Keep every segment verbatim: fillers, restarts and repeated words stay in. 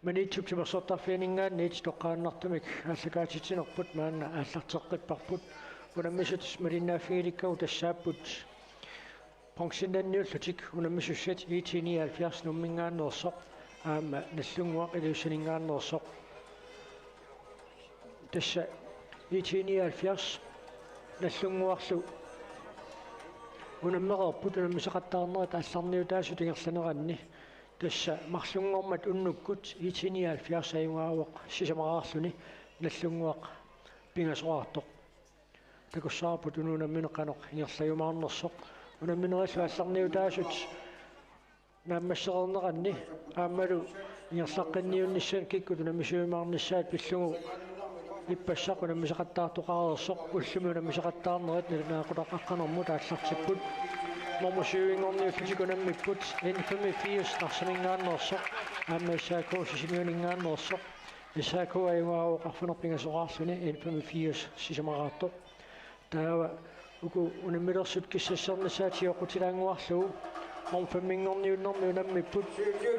Maniitsup timersortarfianinngaanniit toqqaannartumik aallakaatitsinerput maanna aallarteqqipparput. Unammisut malinnaaffigilikkagut tassaapput bronzennanniullutik unammisussat I T nioghalvfjerds Nuumminngaanneersoq aamma Nagdlunguaq Ilulissaninngaanneersoq. Tassa I T nioghalvfjerds Nagdlunguarlu unammereerput unammisaqattaarnerit aallarniutaasut ingerlaneranni. Tassa marlunngormat unnukkut I T nioghalvfjerds ajugaavoq sisamaraarluni Nagdlunguaq pingasoraartoq. Takussavarput unammini qanoq ingerlajumaarnersoq. Unamminerillu aallarniutaasut naammassereerneranni aammalu ingerlaqqinniunnissaat kikkut unammisuujumaarnissaat pillugu ippassaq unammisaqattaartoqareersoq ullumi unammisaqattaarnerit nalunaaqutaq aqqanermut aallartipput. Normu syvinngorniullutik unammipput N femogfirs Narsaminngaanneersoq aamma S A K Sisimiuninngaanneersoq. S A K ajugaavoq arfineq-pingasoraarluni N femogfirs sisamaraartoq. Taava uku unammilersut kissassernissaat sioqqutilaannguarlugu. Normu femminngorniunnermi unammipput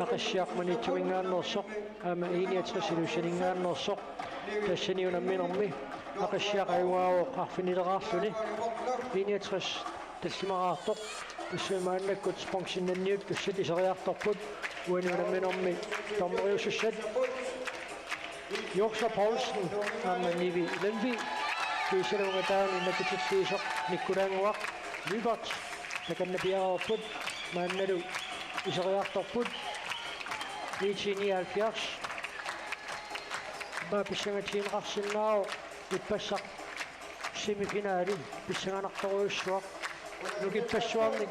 Aqissiaq Maniitsuminngaanneersoq aamma I niogtres Ilulissaninngaanneersoq. Tassani unamminermi Aqissiaq ajugaavoq arfinileraarluni. I niogtres tallimaraartoq. Tassami maannakkut bronzennanniuttussat iseriartorput. Uani unamminermi dommeriusussat Josef Poulsen aamma Nivi Lemvig. Kiisalu ungataani nakutilliisoq Nikkulaannguaq Lyberth takanna piareerput maannalu iseriartorput. I T nioghalvfjerds. Aamma pissangatigineqarsinnaavoq ippassaq semifinali pissanganartorujussuaq. Nukippassuarnik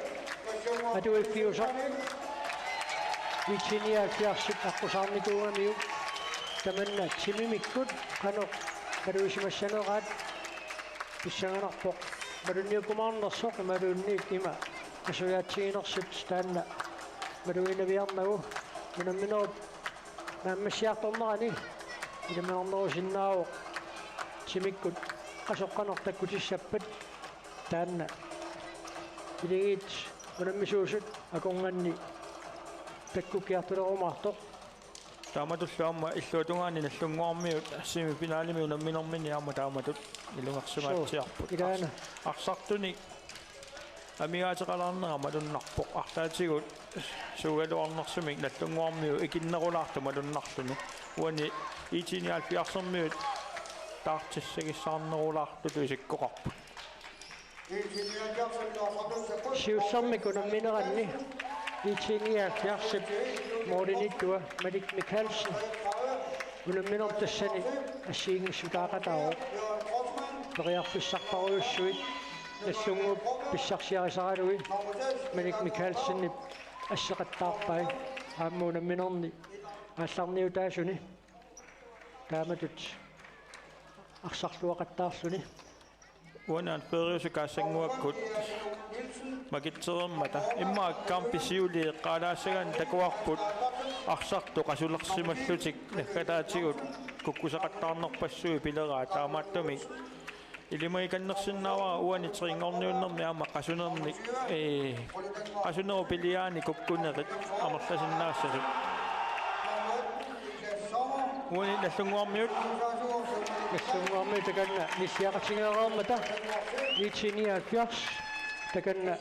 atuiffiusoq I T nioghalvfjerdsip aqqusaarnikuugamiuk tamanna timimikkut qanoq malugisimasinneraat pissanganarpoq malunniukkumaarnersoq imaluunniit ima qasujaatiginersut taanna maluginaviarnagu. Unamminerup naammassiartornerani ilaminornerusinnaavoq timikkut qasoqqanertakkutissapput. Taanna iligiit unammisuusut akornanni takkukkiartulerumaartoq. Taamatullu aamma illuatungaani Nagdlunguarmiut semifinalimi unamminermini aamma taamatut ilungersimaatsiarput. Suu, ilaana. Arsartunik amigaateqalaarnera malunnarpoq arlaatigut suugaluarnersumik Nagdlunguarmiut ikinnerulaartut malunnarluni. Uani I T nioghalvfjerdsermiut taartissagissaarnerulaartutut isikkoqarput. Siullermik unammineranni I T nioghalvfjerdsip målimiittua Malik Mikkelsen unamminermi tassani assigiinngissutaaqataavoq. Periarfissarparujussuit Nagdlunguup pissarsiarisaralugit Malik Mikkelsenip asseqattaarpai aamma unamminerni aallarniutaasuni taamatut arsarluaqattaarluni. Uani Anferiusu Kaasannguakkut makitsereermata immaqa kampip siulii eqqaalaassagaanni takuarput arsartut qasulersimallutik naggataatigut kukkusaqattaarnerpassuit pileraat. Taamaattumik ilimagikannersinnaavara uani trinngorniunnermi aamma qasunernik, ee, qasunerup piliaani kukkunerit amerlasinnaassasut. Uani Nagdlunguarmiut. Nagdlunguarmiut takanna nilliaqatigeereermata. I T nioghalvfjerds takanna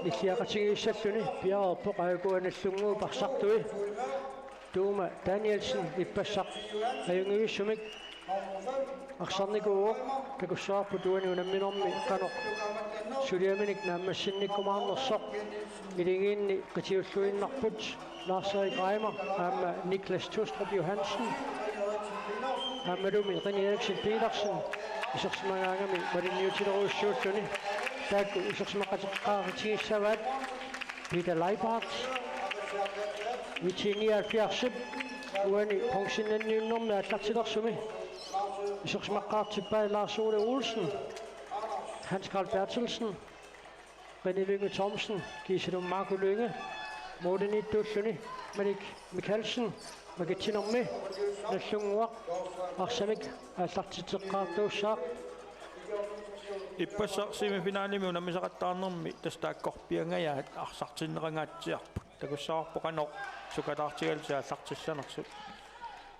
nilliaqatigiissalluni piareerpoq aajuku Nagdlunguup arsartui. Tuuma Danielsen ippassaq ajunngivissumik arsarnikuuvoq. Takussavarput uani unamminermi qanoq suliaminik naammassinnikkumaarnersoq. Iligiinni qitiulluinnarput Lars Erik Reimer aamma Niklas Tustrup Johansen aammalumi René Eriksen Petersen isersimagaangami malunniutilerujussuulluni. Taakku isersimaqateqqaartigissavaat Peter Leibhardt. I T nioghalvfjerdsip uani bronzennanniunnermi aallartilersumi isersimaqqaartippai Lars Ole Olsen, Hans Carl Berthelsen, René Lynge Thomsen, kiisalu Marco Lynge, målimiittuulluni Malik Mikkelsen, makitsinermi Nagdlunguaq arsamik aallartitseqqaartuussaaq. Ippassaq semifinalimi unammisaqattaarnermi tassa taakkorpiangajaat arsartinneqangaatsiarput. Takussavarput qanoq sukataartigalutik aallartissanersut.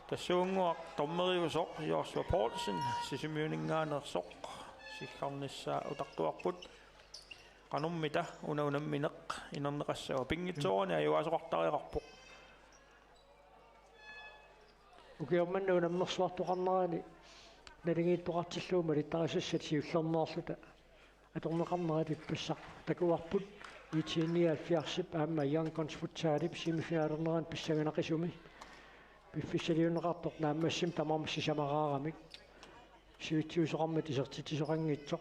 Tassuunnguaq dommeriusoq Joshua Poulsen, Sisimiuninngaanneersoq, siggarnissaa utartuarput. Qanormita una unammineq inerneqassava, pinngitsoorani ajugaasoqartariaqarpoq. Ukioq manna unammersuartoqarnerani naligiittoqartillugu malittarisassat siullermeerluta atorneqarnerat ippassaq takuarput. I T nioghalvfjerdsip aamma Young Guns Futsalip semifinalernerani pissanganaqisumi piffissaliunneqartoq naammassima tamarmik sisamaraaramik. Sivitsiusoqarmat isertitsisoqanngitsoq.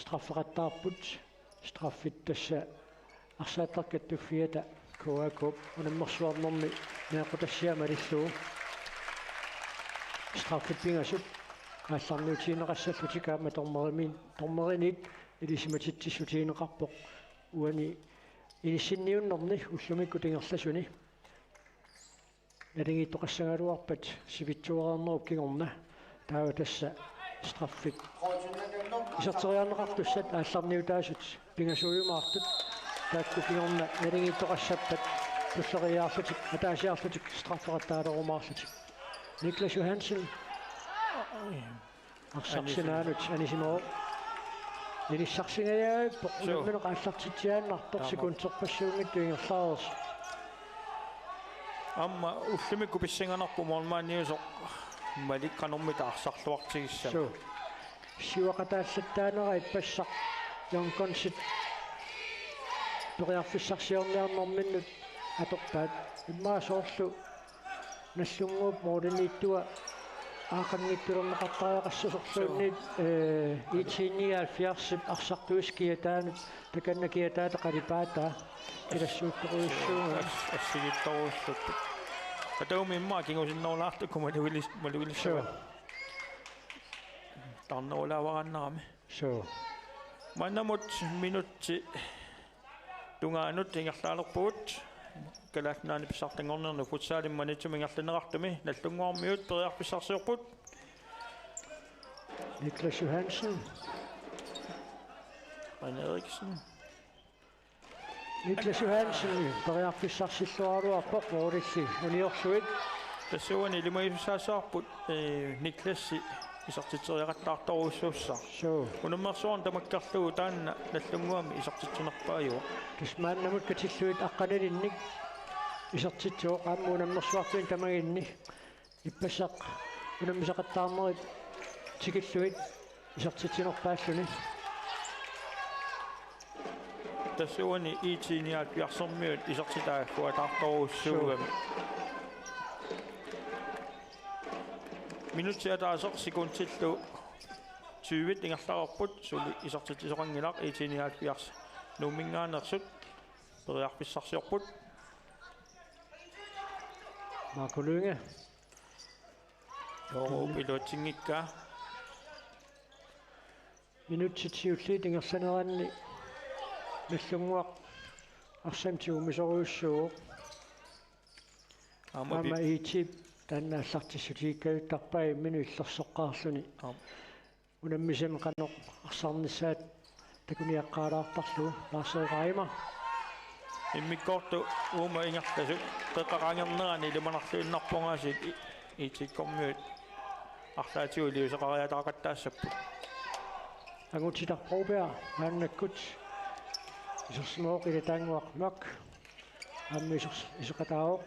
Straffeqattaarput, straffit tassa arsaattarkat tuffiata K A K-p unammersuarnermi meeqqutassiaa malillugu. Straffit pingasut aallarniutigineqassallutik aamma dommerimiit, dommeriniit ilisimatitsissutigineqarpoq uani inissinniunnerni ullumikkut ingerlasuni. Naligiittoqassagaluarpat sivitsuareernerup kingorna taava tassa straffit iserteriarneqartussat aallarniutaasut pingasuujumaartut, taakku kingorna naligiittoqassappat tulleriiaarlutik ataasiarlutik straffeqattaalerumaarlutik. Niklas Johansen. Arsaq sinaanut anisimavoq. Inissarsingajaavippoq. Suu. Unammineq aallartitsiaannartoq. Taama. Sekunterpassuunngitsoq ingerlareersoq. Aamma ullumikkut pissanganarpoq målmandiusoq Malik qanormita arsarluartigissava. Suu. Siuaqataallattaanera ippassaq Young Gunsit periarfissarsiorniarnerminnut atorpaat. Immaqa soorlu Nagdlunguup målimiittua aaqqanngitsulerneqartariaqassasorluunniit, eh, I T nioghalvfjerdsip arsartuisa kiataanut takanna kiataata qalipaataa kilassuuttorujussuugaa. As-, assigiittorujussuupput. Ataumi immaqa kingusinnerulaartukkut malugilis-, malugilissavaat. Suu. Taarnerulaavaraannarami. Suu. Maannamut minutsit tungaanut ingerlaalerpugut. Kalaallit Nunaanni pissartanngornermi futsalimi Maniitsumi ingerlanneqartumi Nagdlunguarmiut periarfissarsiorput. Niklas Johansen. René Eriksen. Niklas Johansen periarfissarsilluaraluarpoq målilli uniorlugu. Tassuuna ilimagisussaassavarput, eh, Niklasi isertitseriaqattaartorujussuussaaq. Suu. Unammersuarneq tamakkerlugu taanna Nagdlunguami isertitsinerpaajuvoq. Tassa maannamut katillugit aqqanilinnik isertitsivoq aamma unammersuartunik tamaginni. Ippassaq unammisaqattaarnerit tikillugit isertitsinerpaalluni. Tassuuna I T nioghalvfjerdsermiut isertitaaffiataartorujussuugami. Minutsit ataaseq sekundillu tyve ingerlareerput, suli isertitsisoqanngilaq. I T nioghalvfjerds Nuumminngaanneersut periarfissarsiorput. Marco Lynge. Joorup iluatsinngikkaa. Minutsit siulliit ingerlaneranni Nagdlunguaq arsamik tigummisorujussuuvoq. Aamma pi- aamma I T-p taanna aallartissutigikkajuttarpaa imminut illersoqqaarluni. Aap. Unammisami qanoq arsarnissaat takuniaqqaalaartarlugu. Lars Reimer. Immikkoortut uuma ingerlasut qeqqaqangernerani ilimanarluinnarpungaasiit I-, I T-kkormiut arlaatigut iliuuseqariataaqattaassapput. Angutitaq Broberg maannakkut isersimavoq Ilataannguaq Mørch. Aamma iser-, iseqataavoq.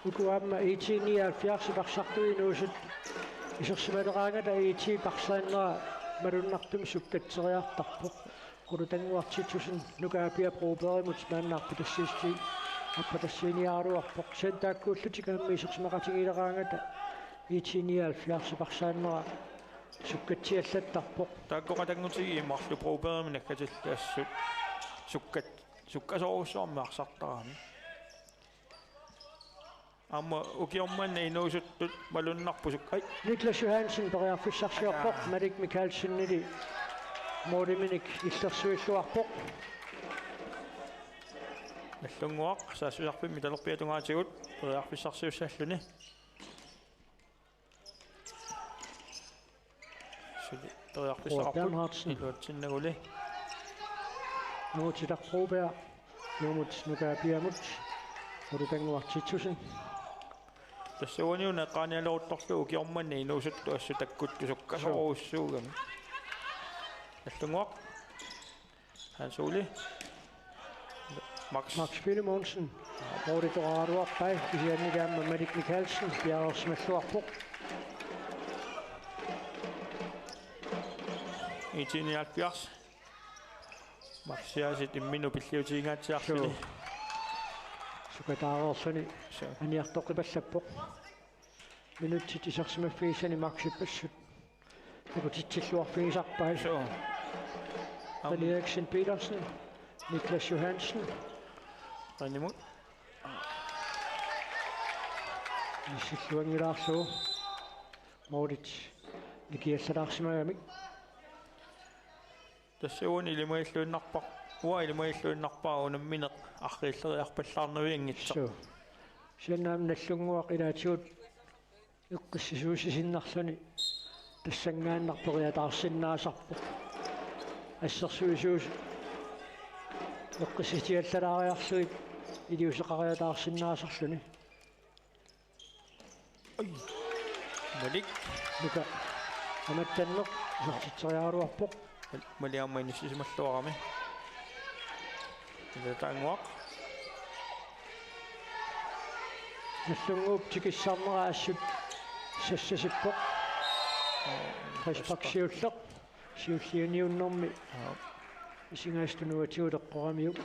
Uku aamma I T nioghalvfjerdsip arsartui inuusut isersimaleraangata I T-p arsaannera malunnartumik sukkatseriartarpoq. Qulutannguaq Titussen Nuka Apia Brobergimut maanna arpatassiissutigiit, arpatassiiniaraluarpoq. Kisianni taakkuullutik aamma isersimaqatigileraangata I T nioghalvfjerdsip arsaannera sukkatsiallattarpoq. Taakku qatanngutigiit marluk Brobergimik naggatillit assut sukkat-, sukkasoorujussuarmik arsartarami. Aamma ukioq manna inuusuttut malunnarpoq suk-, ai. Niklas Johansen periarfissarsiorpoq, aa, Malik Mikaelsenili måliminik illersuilluarpoq. Nagdlunguaq saassussarfimmi talerpiata tungaatigut periarfissarsiussalluni. Suli Roar Bernhardsen. Iluatsinnaguli. Nuutitaq Broberg. Nuumut Nuka Piamut. Ulutannguaq Titussen. Tassa uani una eqqaanialeruttorlugu ukioq manna inuusuttut assut takkuttusukkasorujussuugami. Nagdlunguaq. Hans Ole. Max. Max Filemonsen. Målip toqaraluarpai kisianni aamma Malik Mikaelsen piareersimalluarpoq. IT-nioghalvfjerds. Max Siasit imminut pilliutigingaatsiarluni. Suu. Sukataareerluni. Suu. Aniartoqqipallappoq. Minutsit isersimaffigissani Maxip assut takutitsilluarfigisarpai. Suu. René Eriksen Petersen, Niklas Johansen. Renimut. Inissilluanngilaarlugu. Målit nikiallalaarsimagamik. Tassa uani ilimagilluinnarpara, uanga ilimagilluinnarpara unammineq arriilleriarpallaarnavianngitsoq. Suu. Kisianni aamma Nagdlunguaq ilaatigut eqqissisuussisinnarluni tassanngaannaq periataarsinnaasarpoq. Assersuisuusut eqqissitiallalaariarlugit iliuuseqariataarsinnaasarluni. Oj. Malik. Nuka. Amattanneq isertitseriaraluarpoq. Malik aamma inissisimalluarami. Ilataannguaq. Nagdlunguup tikissarnera assut sassasippoq. Frispark siulleq. Siulliuniunnermi. Aap. Isingaastut nuatigut eqqoramiuk.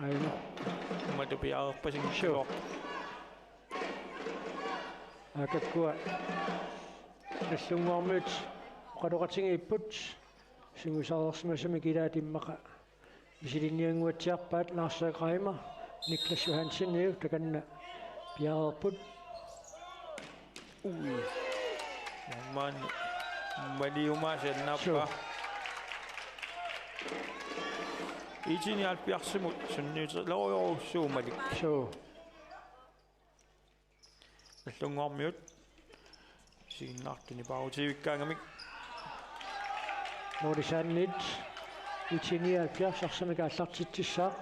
Aina. Matu piareerpasinngikkaluarpoq. Suu. Aakakkua Nagdlunguarmiut oqaloqatigiipput. Sungiusaareersimasumik ilaat immaqa misilinniannguatsiarpaat. Lars Reimer, Niklas Johansenilu takanna piareerput. Ui. Maanna maliumaasiannaappaa. Suu. IT-nioghalvfjerdsimut sunniuteqqilerujorujussuuvoq Malik. Suu. Nagdlunguarmiut. Isiginnaartuni paarutivikkaangamik. Målisaanniit IT-nioghalvfjerds arsamik aallartitsissaaq.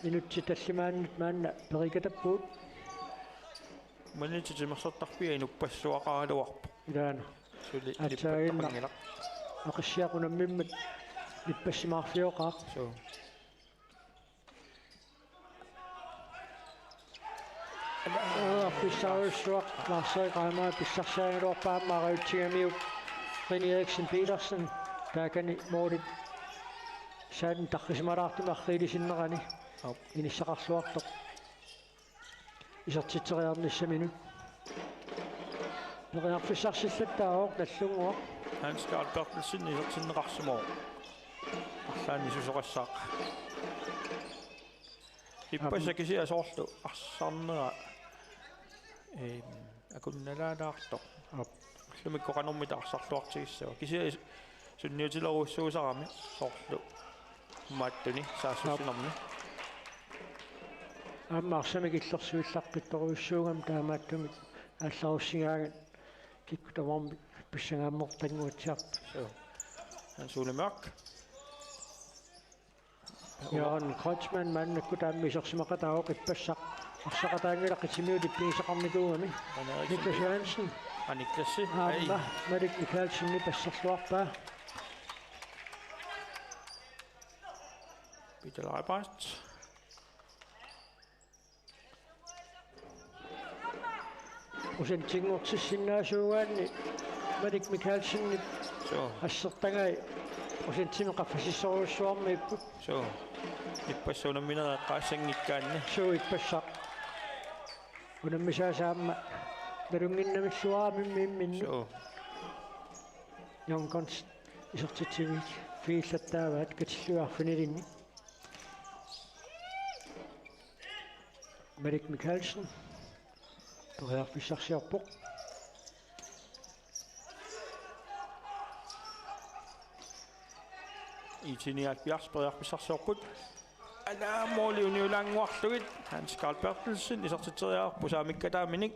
Minutsit tallimaannit maanna perikatappugut. Minutsit timersortarfiat inuppassuaqaraluarpoq. Ilaana. Suli atsaaginnaq ilippattoqanngilaq. Aqissiaq unammimmat nippassimaarfioqaaq. Suu. Aa, pissarujussuaq Lars Reimer pissarsiarigaluarpaa aamma ariutsigamiuk René Eriksen Petersen taakani målip saanni tarrisimalaartumik arriilisinnerani. Aap. Inissaqarluartoq. Isertitseriarnissaminut. Periarfissarsillattaavoq Nagdlunguaq. Hans Karl Berthelsen isertinneqarsimavoq. Arlaannik susoqassaaq. Ippassaq kisianni soorlu arsarnera, eem, akunnalaalaartoq. Aap. Ullumikkut qanormita arsarluartigissava. Kisianni sunniutilerujussuusarami soorlu imaattuni saassussinermi. Aamma arsamik illersuillaqqittoruissuugami taamaattumik aallarussigaagut kikkut tamarmik pissangaammortannguatsiarput. Suu. Hans Ole Mørch. Jørgen Kreutzmann maannakkut aamma isersimaqataavoq ippassaq. Arsaqataanngilaq qitimiut ippigisaqarnikuugami. Niklas Johansen. Aa, Niklas. Aamma Malik Mikaelsen ippassarluarpaa. Peter Leibart. Procentinngortissinnaasuugaanni Malik Mikaelsenip. Suu. Assertagai procentimik qaffasissorujussuarmiipput. Suu. Ippassaq unammineq eqqaassanngikkaanni. Suu, ippassaq. Unammisaasa aamma nalunnginnamilluarami imminni. Suu. Young Guns isertitsiviit fiillattaavaat katilluarfinilinni. Malik Mikaelsen. Periarfissarsiorpoq. IT-nioghalvfjerds periarfissarsiorput. Alaa, måli uniulaannguarlugit. Hans Karl Berthelsen isertitseriarpoq saamikkataaminik.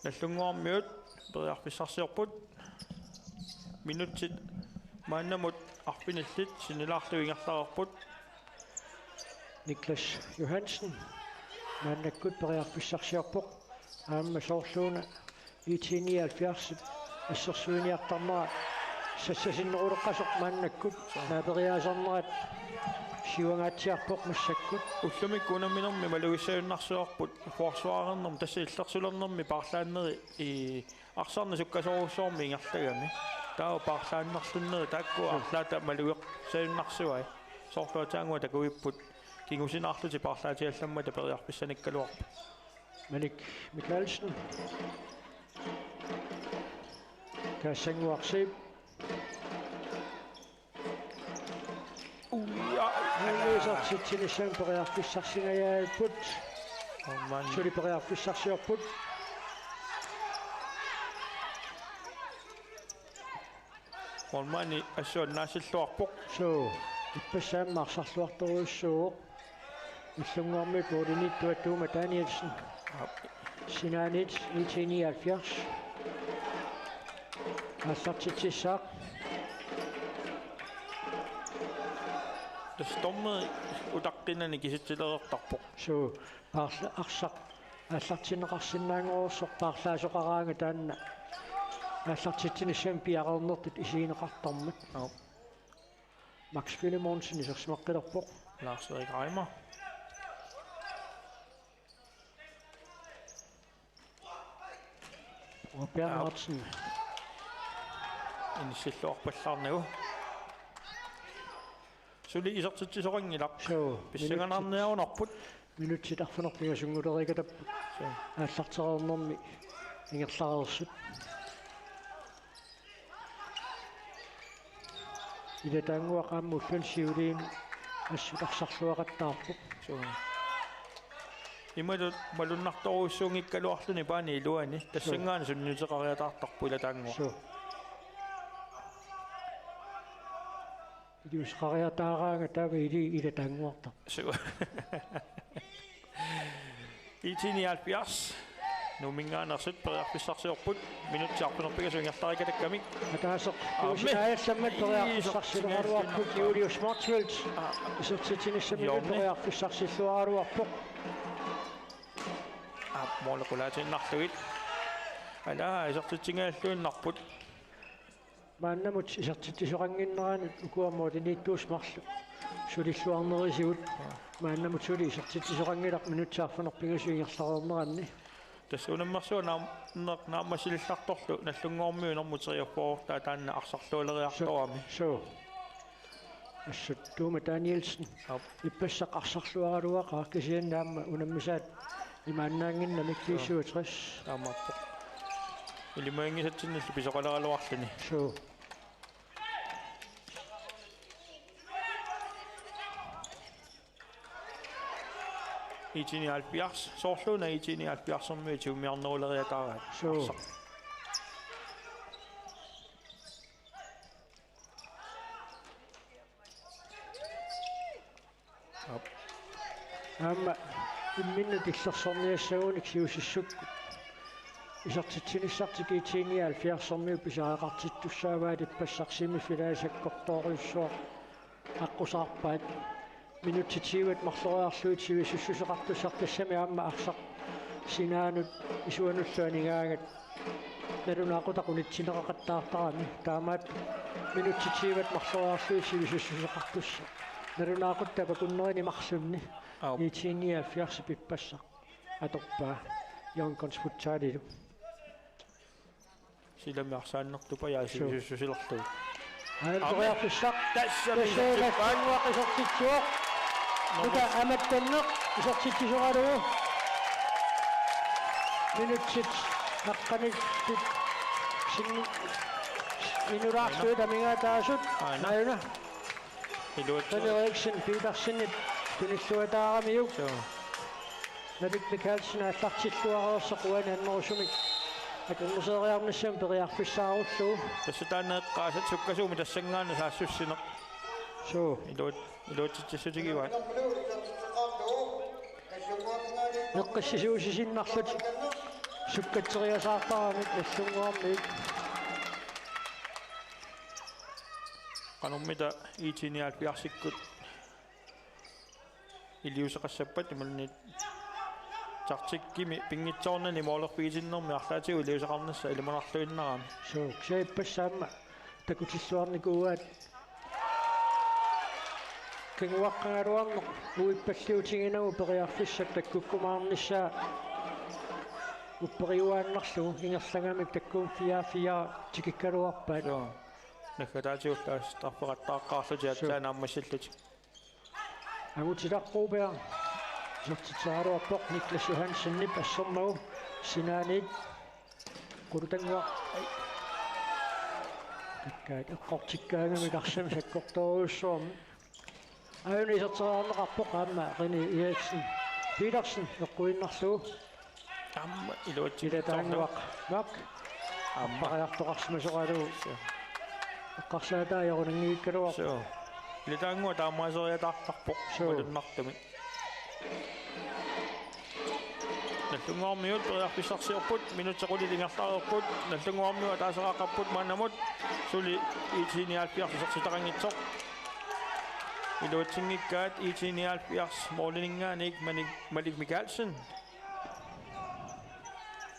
Nagdlunguarmiut periarfissarsiorput. Minutsit maannamut arfinillit sinnilaarlugit ingerlareerput. Niklas Johansen maannakkut periarfissarsiorpoq. Aamma soorluuna IT nioghalvfjerds assersuiniartarnera sassasinneruleqqasoq maannakkut naaperiaasarnerat siuangaatsiarpoq massakkut. Ullumikkut unamminermi malugissagunarsiorput forsvarernermi tassa illersulernermi paarlaanneri i arsarneq sukkasoorujussuarmik ingerlagami. Taava paarlaannerlunneri taakku arlaata malugissagunarsiai. Soorlu ataannguaq takuipput kingusinaarlutik paarlaatigallammata periarfissanikkaluarput. Malik Mikaelsen. Tassannguaq Zeeb. Uja. Isertitsinissamut periarfissarsingajapput. Aamma. Suli periarfissarsiorput. Målmandi assut annaasilluarpoq. Suu, ippassaq aamma arsarluartorujussuuvoq. Illunnguarmiut målimiittuat Tuuma Danielsen. Aap. Sinaaniit IT nioghalvfjerds. Aallartitsissaaq. Tassa dommeri utaqqinani kisitsilereertarpoq. Suu, paarla-, arsaq aallartinneqarsinnaanngorujussuaq paarlaasoqaraangat taanna aallartitsinissamut piareernertut isigineqartarmat. Aap. Max Filemonsen isersimaqqilerpoq. Lars Erik Reimer. Ulla Bernhardsen. Inissilluarpallaarnagu. Suli isertitsisoqanngilaq. Suu, pissanganarniarunarput. Minutsit arfineq-pingasunnguleriikatapput. Suu. Aallartereernermi ingerlareersut. Ilataannguaq aamma ulluni siuliini assut arsarluaqattaarpoq. Suu. Imalu malunnartorujussuunngikkaluarluni paani iluani. Tassanngaannaq sunniuteqariataartarpoq ilataannguaq. Suu. Iliuuseqariataaraangat taava ili ilataannguartarpoq. Suu. IT nioghalvfjerds. Nuumminngaanneersut periarfissarsiorput. Minutsit arfineq-pingasut ingerlareerikatakkami. Ataaseq. Aamma. Kuusinaajallammat periarfissarsiluaraluarput Julius Motzfeldt. Aa. Isertitsinissamut. Julius. Periarfissarsilluaraluarpoq. Aap, måli qulaatiinnarlugit. Ala, isertitsingaalluinnarput. Maannamut isertitsisoqannginneranut ukua målimiittuusut marluk sulilluarnerisigut. Maannamut suli isertitsisoqanngilaq minutsit arfineq-pingasut ingerlareerneranni. Tassa unammersuaq naam-, neq-, naammassilillartorlu Nagdlunguarmiut nummer treogfyrre taanna arsarlualeriartorami. Suu. Assut Tuuma Danielsen. Aap. Ippassaq arsarluaraluaqaaq kisianni aamma unammisaat imaannaannginnamik. Suu. B syvogtres. Taamaappoq. Ilimaginngisatsinnillu pisoqaleraluarluni. Suu. IT nioghalvfjerds. Soorluuna IT nioghalvfjerdsermiut tigummiorneruleriataaraat. Suu. Arsaq. Aap. Aamma imminnut illersorniassagunik siusissukkut isertitsinissartik IT nioghalvfjerdsermiut pisariaqartittussaavaat ippassaq semifinali sakkortoorujussuaq aqqusaarpaat. Minutsit tyvet marloriarlugit sivisussuseqartussaq tassami aamma arsaq sinaanut isuanullu anigaangat nalunaaqutaq unitsinneqaqattaartarami. Taamaattoq minutsit tyvet marloriarlugit sivisussuseqartussaq nalunaaqutaq tapakunnerini marlunni. Aap. IT nioghalvfjerdsip ippassaq atorpaa Young Guns Futsalilu. Silami arsaannertupajaaq. Suu. Sivisussusilerlugu. Aamma. Aamma. Periarfissaq. Tassami. Tassami isertitsi-, Nagdlunguaq isertitsivoq. Nummer. Nuka Amattanneq isertitsisoralugu. Minutsit aqqanittut sin-, inulaarlugit. Aana. Amigaataasut. Aana. Aana. Iluatsi. Frederiksen Petersenip tunilluataaramiuk. Suu. Malik Mikaelsen aallartilluareersoq uani annerusumik akornuseeriarnissamut periarfissaarullugu. Tassa taanna eqqaasat sukkasuumik tassanngaannaq saassussineq. Suu. Iluat-, iluatsitsissutigivaat. Eqqissisuusisinnarlutik Sukkatseriasaartaramik Nagdlunguarmiut. Qanormita IT-nioghalvfjerdsikkut iliuuseqassappat imaluunniit taktikkimi pinngitsoornani målerfigitinnermi arlaatigut iliuuseqarnissaa ilimanarluinnarami. Suu, kisianni ippassaq aamma takutilluarnikuuaat. Kinguaqqagaluarneq uippalliutiginagu periarfissat takkukkumaarnissaa upperiuaannarlugu ingerlagamik takkua fire fire tikikkaluarpaat. Suu. Naggataatigut taas straffeqattaaqqaarlutik. Suu. Aatsaat naammassillutik. Angutitaq Broberg. Isertitseraluarpoq Niklas Johansenip assermagu sinaaniit. Qulutannguaq. Takkaat eqqortikkaangamik arsaq sakkortoorujussuarmik. Aajuna iserteriarneqarpoq aamma René Eriksen Petersen eqquinnarlugu. Aamma iluatsikitsoorlugu. Ilataannguaq. Maak. Aamma. Appariartoqarsimasoralugu. Suu. Eqqarsaataajorunanngikkaluarpoq. Suu. Ilataannguaq taamaaseriataartarpoq. Suu. Malunnartumik. Nagdlunguarmiut periarfissarsiorput, minutsit qulit ingerlareerput, Nagdlunguarmiut ataaseqaqqapput maannamut, suli IT-nioghalvfjerds isertitaqanngitsoq. Iluatsinngikkaat IT-nioghalvfjerds måliminngaanniit Malik, Malik Mikaelsen.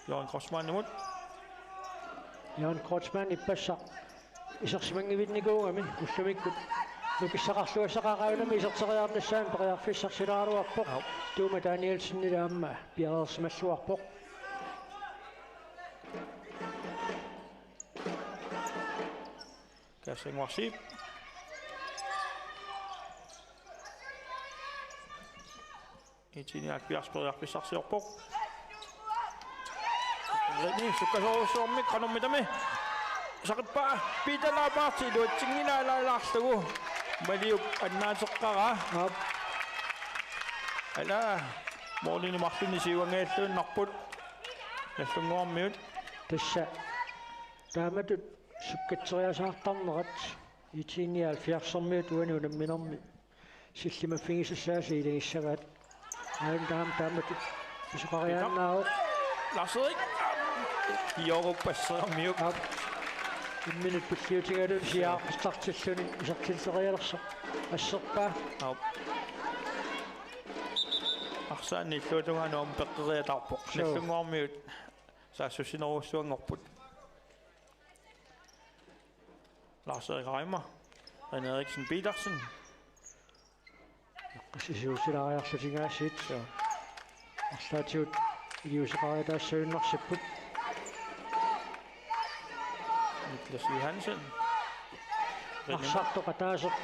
Jørgen Kreutzmannimut. Jørgen Kreutzmann ippassaq isersimanngivinnikuugami ullumikkut. Nukissaqarluassaqaaq aajunami iserteriarnissaanut periarfissarsilaaraluarpoq. Aap. Tuuma Danielsenile aamma piareersimalluarpoq. Kassannguaq Zeeb. IT-nioghalvfjerds periarfissarsiorpoq. René sukkasoorujussuarmik qanormitami. Saqippaa Peter Lagertip iluatsinngilaa laalaarlugu. Maliup annaateqqaraa. Aap. Ala målini marlunni siuangajalluinnarput. Nagdlunguarmiut. Tassa. Taamatut sukkatseriasaartarnerat IT-nioghalvfjerdsermiut uani unamminermi sillimaffigisassaasa ilagissagaat. Aajuna taama taamatut pisoqariaannaavoq. Lars-Erik. Jorupassermiuk. Aap. Imminut pilliutigalugu siaaqistartilluni isertitserialersoq. Asserpaa. Aap. Arsaanni illuatungaanut aamma peqqeriataarpoq. Suu. Nagdlunguarmiut saassussinerujussuanngorput. Lars-Erik Reimer, René Eriksen Petersen. Qasisiusilaariarlutik aasiit. Suu. Arlaatigut iliuuseqariataassagunarsipput. Niklas Johansen. Arsartoq ataaseq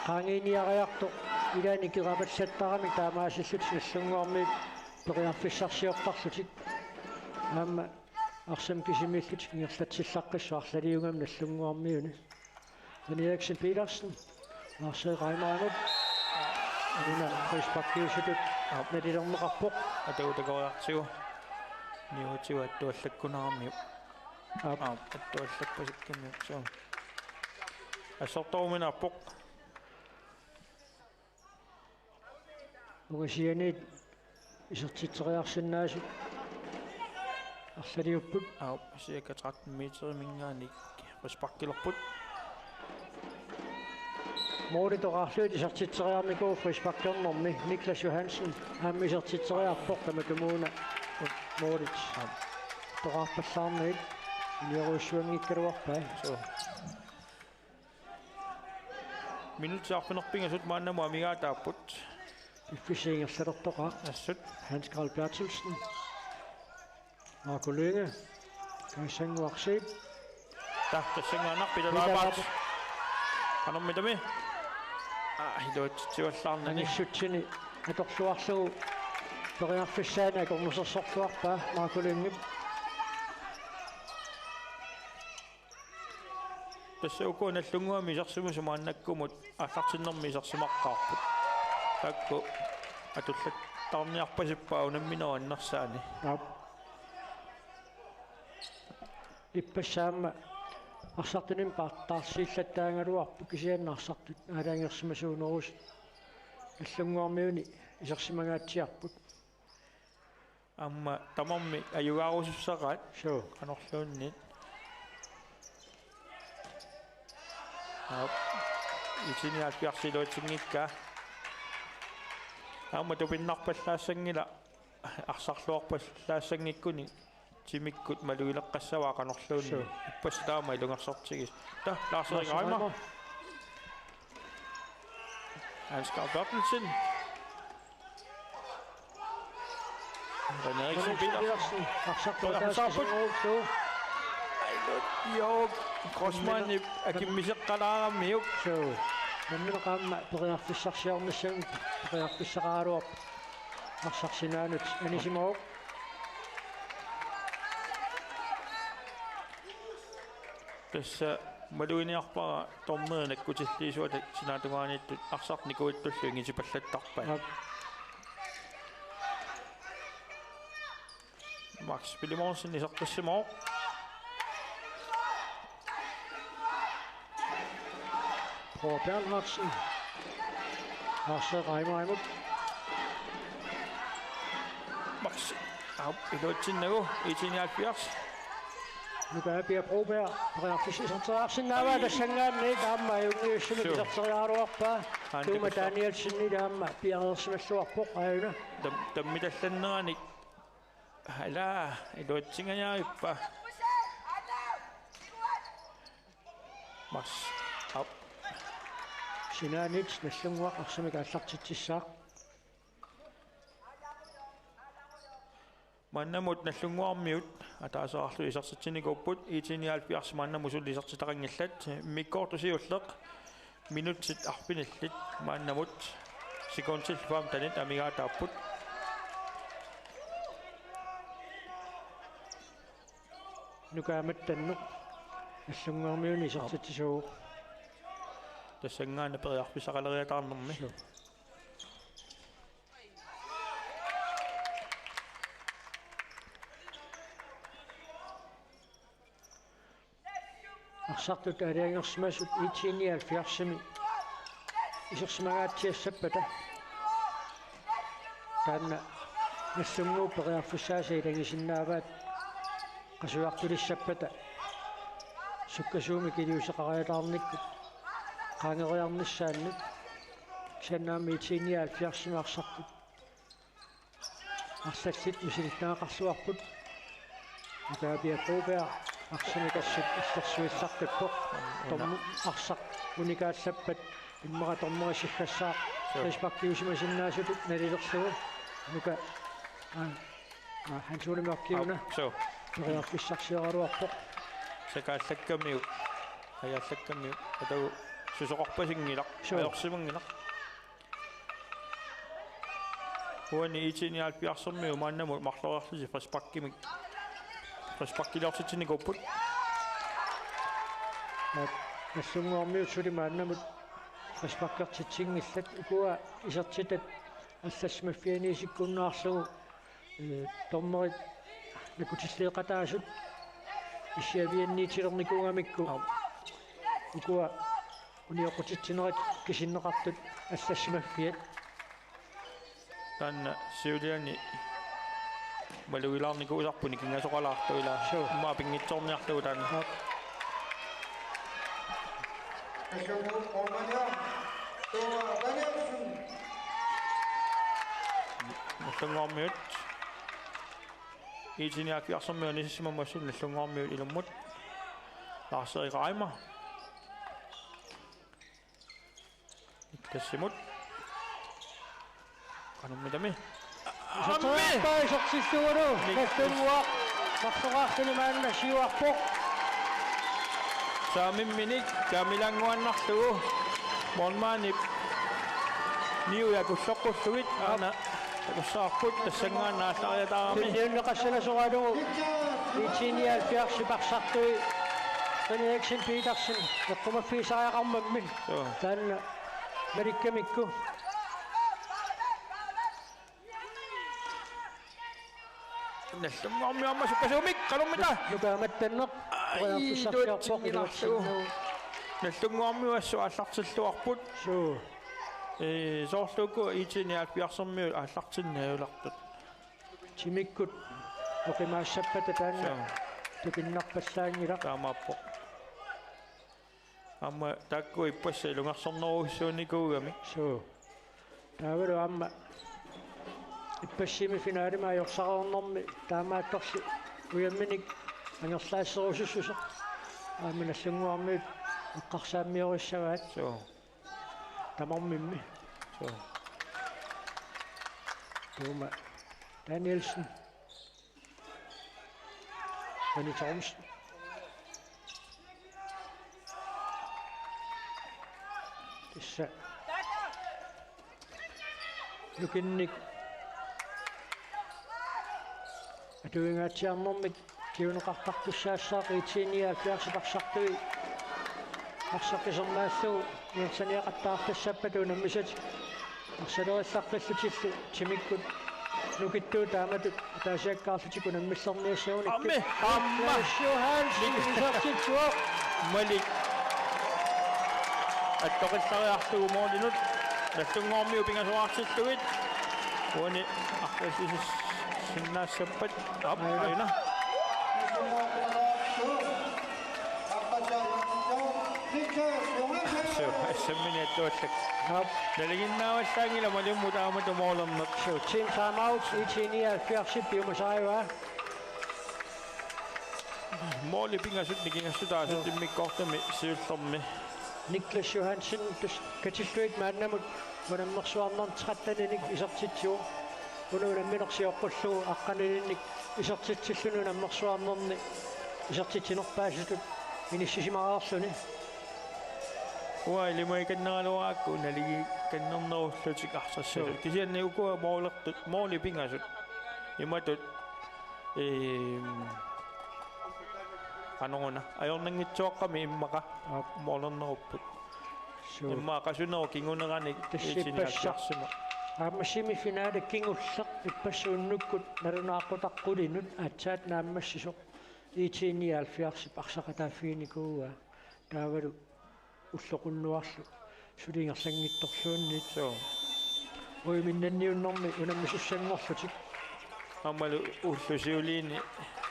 qaangiiniariartoq ilaanni kerapallattaramik taamaasillutik Nagdlunguarmiut periarfissarsiortarlutik. Aamma arsamik kisimiillutik ingerlatsillaqqissut arlaliugami Nagdlunguarmiuni. René Eriksen Petersen, Lars-Erik Reimerimut. Una frisparkiusutut. Aap. Nalilerneqarpoq. Atagu takoriartigu. Niuatigut attuallakkunaramiuk. Aap. Aap, attuallappasikkumiuk. Suu. Assortoruminaappoq. Ungasianiit isertitseriarsinnaasut arlaliupput. Aap, cirka tretten meteriminngaanniit frisparkilerput. Målit toqqarlugit isertitseriarnikuuvoq frisparkernermi. Niklas Johansen aamma isertitseriarpoq tamatumuuna målit. Aap. Toqqarpallaarnagit iliorujussuanngikkaluarpai. Suu. Minutsit arfineq-pingasut maannamut amigaataapput. Piffissap ingerlalertoqaaq. Assut. Hans Karl Berthelsen. Marco Lynge. Kassannguaq Zeeb. Tassa tassanngaannaq Peter Peter Lagertip. Lagertip. Qanormitami. Aa, iluatsitsivallaarnani. Anissutsini atorluarlugu periarfissaani akornusersorluarpaa Marco Lyngep. Tassa uku Nagdlunguami isersimasut maannakkumut aallartinnermi isersimaqqaarput. Taakku atullattarniarpasippaa unamminerup annersaani. Aap. Ippassaq aamma arsartunut paartaarsiillattaagaluarpoq kisianni arsartut aalajangersimasuunerusut Nagdlunguarmiuni isersimangaatsiarput. Aamma tamarmik ajugaarusussaqaat. Suu. Qanorluunniit. Aap. I T nioghalvfjerds iluatsinngikkaa. Aamma tupinnarpallaassanngilaq, arsarluarpallaassanngikkunik timikkut malugileqqassavaa qanorluunniit. Suu. Ippassaq taama ilungersortigisoq. Taa, Lars Erik Reimer. Reimer. Hans Karl Berthelsen. René Eriksen Petersen. Arsartuutaassuugut. Joo, Grossmann akimmiseqqalaaramiuk. Suu. Nammineq aamma periarfissarsiornissamut periarfissaqaraluarpoq. Arsaq sinaanut anisimavoq. Tassa maluginiarpara dommeri nakkutilliisuata sinaatungaaniittut arsaq nikuittullu ingitipallattarpaat. Aap. Max Filemonsen isertissimavoq. Paul Bernhardsen. Lars Reimerimut. Max. Aap, iluatsinnagu, I T nioghalvfjerds. Nuka Pia Broberg periarfissaq iserteriarsinnaavaa. Tassanngaanniit aamma ajunngivissumik. Suu. Iserteriaraluarpaa. Aana Tuuma takussa. Danielsenip aamma piareersimalluarpoq aajuna. Tam-, tammitallannerannik. Ala, iluatsingajaarippa. Max. Aap. Sinaanit Nagdlunguaq arsamik aallartitsissaaq. Maannamut Nagdlunguarmiut ataaseqarlutik isertitsinikuupput, I T nioghalvfjerds maannamut suli isertitaqanngillat. Immikkoortoq siulleq, minutsit arfinillit maannamut, sekundit femtenit amigaataapput. Nuka aamma tanneq Nagdlunguarmiuni isertitsisuuvoq. Tassanngaannaq periarfissaqaleriataarnermi. Suu. Arsartut aalajangersimasut I T nioghalvfjerdsimi isersimangaatsiassappata. Taanna Nagdlunguup periarfissaasa ilagisinnaavaat qasujartulissappata sukkasuumik iliuuseqariataarnikkut qaangeriarnissaannut. Kisianni aamma I T nioghalvfjerdsimi arsartut arlallit misilittagaqarluarput. Nuka Pia Broberg arsamik assut illersuissaqqippoq. Domm-, arsaq unikaallappat immaqa dommeri siggassaaq. Suu. Frisparkiusimasinnaasutut nalilerlugu. Nuka, aa, aa, Hans Ole Mørk Kiuna. Aap, suu. Periarfissarsioraluarpoq. Sakaallakkamiuk, ajaallakkamiuk, atagu susoqarpasinngilaq. Suu. Ajorsimanngilaq. Uani I T nioghalvfjerdsimiut maannamut marloriarlutik frisparkimik, frisparkiliortitsinikuupput. Nagdlunguarmiut suli maannamut frisparkertitsinngillat, ukua isertitat allassimaffianiisikkunnaarlugu, ee, dommerit nakkutilliiqataasut issiavianniitilernikuugamikku. Aap. Ukua unioqqutitsinerat kisinneqartut allassimaffiat. Taanna siuliani malugilaarnikuusarput nikingasoqalaartoq, ilaa. Suu. Immaqa pinngitsoorniarlugu taanna. Aap. Nagdlunguarmiut. I T nioghalvfjerdsimiut anisissimamasut Nagdlunguarmiut ilummut. Lars Erik Reimer. Tassimut. Qanummitami. Aammi. Isertillugu. Nagdlunguaq. Marloraarluni maanna siuarpoq. Saamimminik kaamilaannguannarlugu. Målmandip niuja kulloqqullugit. Aana. Takussavarput tassanngaannaq aallariataarami. Tunniunneqassanasoralugu I T nioghalvfjerdsip arsartui René Eriksen Petersen eqqumaffigisariaqarmammi. Joo. Taanna malikkamikku. Nagdlunguarmiut aamma sukkasuumik, qanormita? Nuka aamma tanneq. Ai, periarfissarsiorpoq iluatsinnagu. Nagdlunguarmiut assut aallartilluarput. Suu. Ee, soorlu uku I T nioghalvfjerdsimiut aallartinneq ajulertut. Timikkut oqimaassappata taanna. Suu. Tupinnarpallaanngilaq. Taamaappoq. Aamma taakku ippassaq ilungersornerujussuunikuugami. Suu. Taavalu aamma ippassaq semifinalimik ajorsarnermi taamaattorli ujamminik angerlaasserusussuseq. Aamma Nagdlunguarmiut eqqarsaammiorissavaat. Suu. Tamarmimmi. Suu. Tuuma Danielsen. Benny Thomsen. Tassa nukinnik atuingaatsiarnermik kinguneqartartussaassaaq I T nioghalvfjerds arsartui arsaq isermaallugu ingerlaniaqattaartassappata unammisatik arsalerillaqqillutillu timikkut nukittuut taamatut ataasiakkaarlutik unammillerniassagunik. Aamma, aamma. Niklas Johansen isertitsivoq. Malik. Attoqillariarlugu målinut. Nagdlunguarmiut pingasoraartillugit. Uani arlaatissinnaassappat. Aap, aajuna. Suu, assammini attuallak. Aap. Nalinginnaavallaanngilaq Malimmut taamatut målerneq. Suu, team timeout, I T nioghalvfjerds piumasarivaa. Måli pingasut nikingassutaasut. Suu. Immikkoortumi siullermi. Niklas Johansen tassa katillugit maannamut unammersuarnerni tretteninik isertitsivoq. Una unammineq sioqqullugu aqqanilinnik isertitsilluni unammersuarnerni isertitsinerpaasutut inissisimareerluni. Uanga ilimagikanneraluarakku naligikannernerullutik arsarsiasut. Suu. Kisianni ukua målertut, måli pingasut. Imatut, ehm, qanoruna. Ajornanngitsuaqqamik immaqa. Aap. Målernerupput. Suu. Immaqa qasunerup kinguneranik. Tassa ippassaq. I T nioghalvfjerds-imut. Aamma semifinale kingulleq ippassaq unnukkut nalunaaqutaq qulinut aatsaat naammassisoq. I T nioghalvfjerds arsaqataaffiginikuuaa. Taavalu ulloqunnuarlu suli ingerlanngitsorluunniit. Suu. Uiminnanniunnermi unammisussanngorlutik. Aammalu ullut siuliini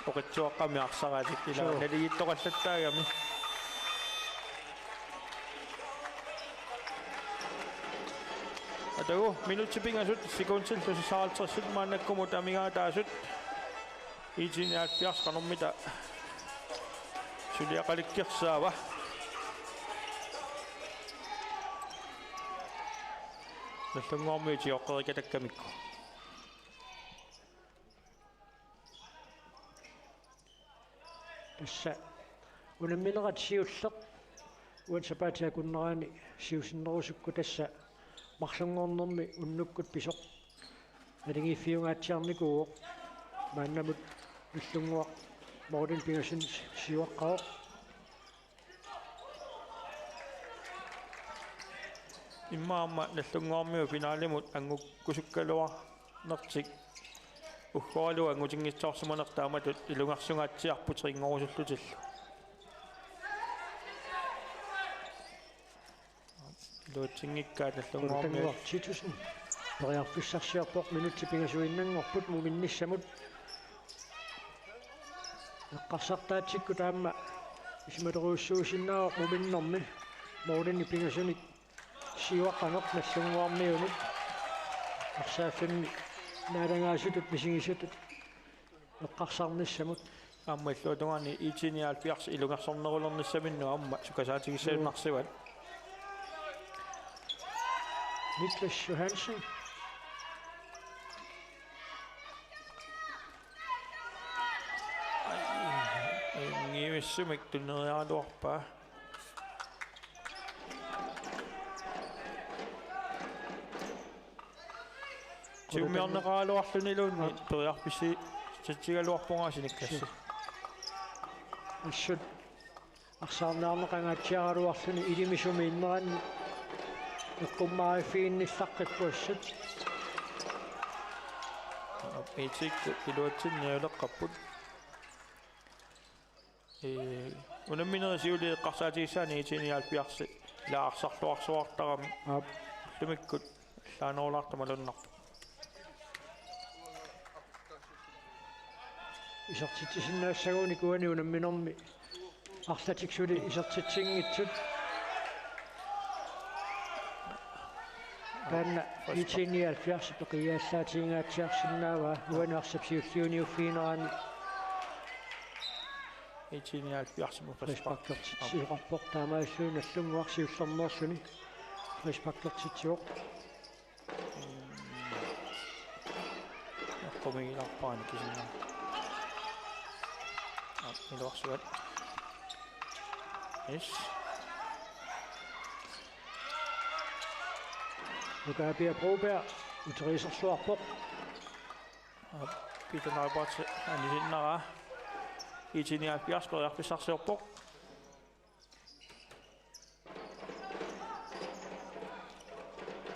oqitsuaqqamik arsaratik ila. Suu. Naligiittoqallattaagami. Atagu, minutsit pingasut, sekundillu seksoghalvtredsit maannakkumut amigaataasut. I T nioghalvfjerds qanormita suliaqalikkersaava. Nagdlunguarmiut tigooqqerikatakkamikku. Tassa unamminerat siulleq uani sapaatip akunnerani siusinnerusukku tassa marlunngornermi unnukkut pisoq naligiiffiungaatsiarnikuuvoq. Maannamut Nagdlunguaq målinik pingasunik siuaqqavoq. Immaqa aamma Nagdlunguarmiut finalimut anngukkusukkaluarnertik uggoralugu angutinngitsoorsimanertik taamatut ilungersungaatsiarput tringorusullutillu. Iluatsinngikkaat Nagdlunguarmiut. Titussen periarfissarsiorpoq minutsit pingasuinnanngorput muminnissamut. Eqqarsartaatsikkut aamma isumalerujussuusinnaavoq muminnermi målinik pingasunik siuaqqaneq Nagdlunguarmiunit. Arsaaffimmi naalagaasutut misigisatut eqqarsarnissamut. Aamma illuatungaani I T nioghalvfjerds ilungersornerulernissaminnut aamma sukasaatigissagunarsivat. Niklas Johansen. Ai, angivissumik tuneriaraluarpaa. Siummiorneqaraluarluniluunniit periarfissatsigaluarpunga siniklassi. Assut arsaarniarneqangaatsiaraluarluni ilimisumi inneranni eqqummaariffiginnillaqqippoq assut. Iitikkut iluatsinnialeqqapput. Ee, unamminerit siuliit eqqarsaatigissaanni I T nioghalvfjerds ila arsarluarsuartarami. Aap. Ullumikkut allaanerulaartoq malunnarpoq. isertitsisinnaassaguni uani unamminermi arlatik suli isertitsinngitsut. Taanna I T nioghalvfjerds peqiaallaatigiinngitsiarsinnaavaa uani arsap siulliuniuffiginerani. I T nioghalvfjerds-imut frisparkertitsisoqarpoq taamaalilluni Nagdlunguaq siullermeerluni frisparkertitsivoq. Eqqumiigilaarpara kisianni. Aa, iluarsuat. Yes. Nuka Pia Broberg uteriiserluarpoq. Aa, Peter Neubert anisinnaraa. I T nioghalvfjerds periarfissarsiorpoq.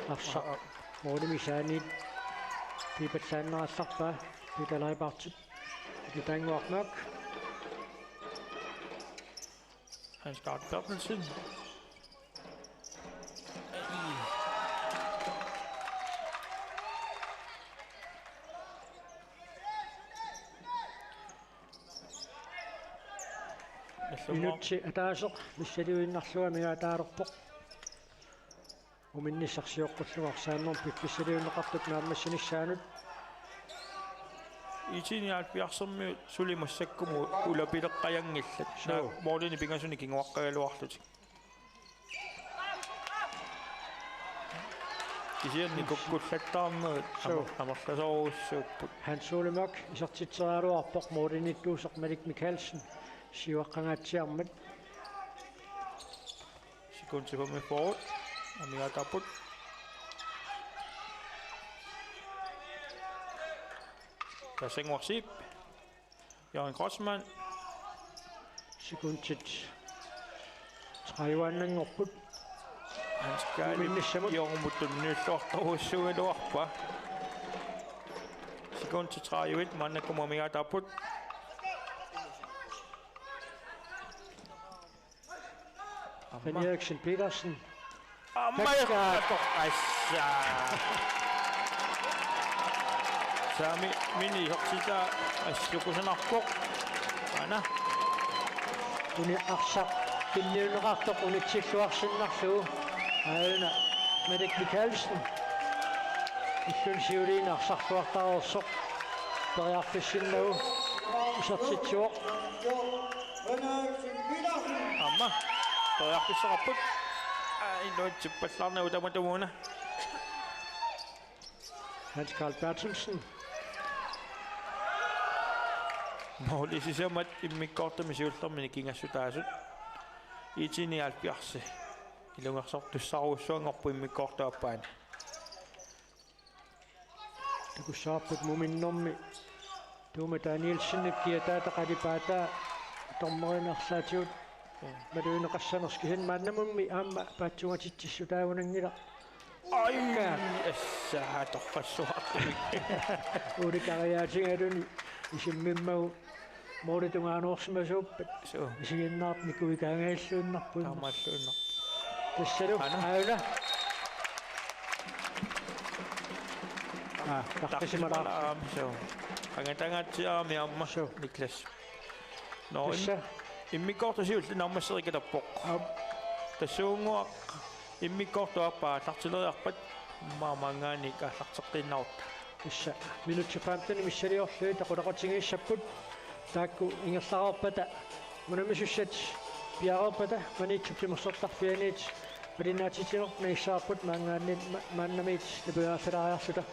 Arsaq. Aa, aa. Målimi saaniit piipallaannarallarpaa Peter Leibartip. Peter Tangvartnak. Hans Gard Berthelsen. Nagdlunguaq. Minutsi ataaseq missiliinnarlugu amigaataalerpoq. Uminnissaq sioqqullugu arsaannermut piffissaliunneqartut naammassinissaanut. I T nioghalvfjerds-ermiut suli massakkumut ulapileqqajanngillat. Suu. Naa, målini pingasunik kinguaqqagaluarlutik. Kisianni kukkullattaarnerit. Suu. Amer-, amerlasoorujussuupput. Hans Ole Mørch isertitseriaraluarpoq målimiittuusoq Malik Mikaelsen siuaqqangaatsiarmat. Sekundit femogfyrre. Amigaataapput. Tassannguaq Zeeb. Jørgen Kreutzmann. Sekundit tredive-annanngorput. Hans Kaalip. Minnissamut. Jormut tunniulluartorujussuugaluarpaa. Sekundit tredive, maannakkut amigaataapput. Aamma. Finn Eriksen Petersen. Aamma. Takka. Assa. Sami mini isertitaa assukusanarpoq. Aana. Uni arsaq tunniunneqartoq unitsilluarsinnarlugu. Aana Malik Mikaelsen. Illun siuliini arsarluartareersoq. Periarfissinnagu isertitsivoq. Aamma. Periarfissaqarput. Aa, inuit tippallaarnagu tamatumuuna. Hans Carl Berthelsen. Måli sisamat immikkoortumi siullermi nikingassutaasut. I T nioghalvfjerds. Ilungersortussaarujussuanngorpoq immikkoortup aappaani. Takussavarput muminnermi Tuuma Danielsenip kiataata qalipaataa dommerinik arlaatigut malugineqassanersoq, kisianni maannamummi aamma paatsuungatitsissutaagunanngilaq. Ai, assa torrassuartumik. Ulikariaatigaluni isimmimmagu måli tungaanoorsimasuuppat. Suu. Isiginnaartut nikuikaangajalluinnarput. Taamaalluinnarpoq. Tassalu. Aana. Aana. Aa, tarrisimalaarpoq. Tarrisimalaarpoq, suu. Angatangaatsiarami aamma. Suu. Niklas. Nå, im-, tassa. Immikkoortut siulliit naammassereerikatappoq. Aap. Tassuunnguaq immikkoortup aappaa aallartileriarpat maanngaanniit aallarteqqiinnarutta. Tassa minutsit femten missiliorlugit aquleqatigiissapput. Taakku ingerlareerpata unammisut piareerpata Maniitsup timersortarfianiit malinnaatitsinernissaapput maanngaanniit ma-, maannamiit nipigaasalaariarluta.